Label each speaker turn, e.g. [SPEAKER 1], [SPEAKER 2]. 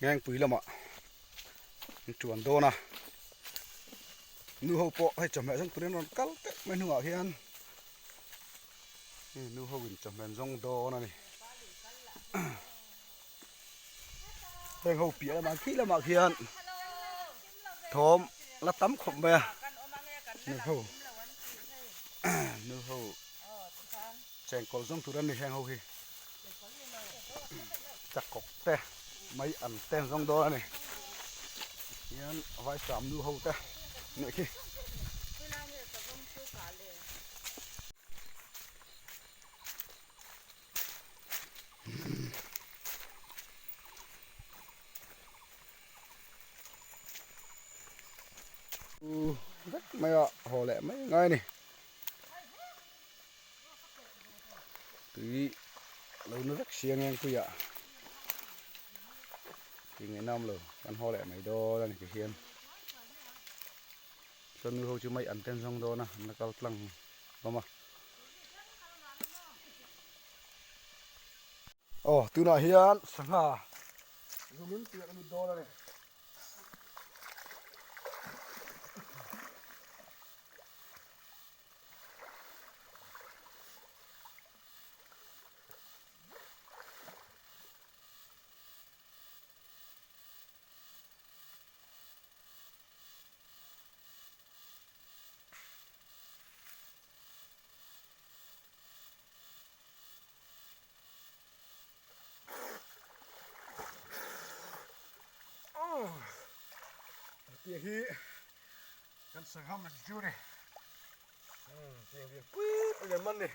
[SPEAKER 1] Ngengpui lamah an tuan dawn a nu ho pawh hei chawhmeh zawng turin an rawn kal teuh mai hnungah hian nu ho in chawhmeh an zawng dawn a ni heng ho piah lamah khi lamah khian thawm la tam khawp mai a nu ho nu ho chengkawl zawng tur an ni heng ho hi. Chakawk te mai an te an zawng dawn a ni hian vai sam nu ho te nih khi. Vek mai a haw leh mai ngai a ni. Tui lo na vek sia Ngengpuia tih ngaihnawm lo kan haw leh mai dawn a ni ti hian chuan nu ho chu mai an ten zawng dawn a an la kal tlang hlawm a. Aw tunah hian sangha zumin tih a lut dawn a ni. Tih hi kan sangha man chu ni tiang lian pui pui an man ni.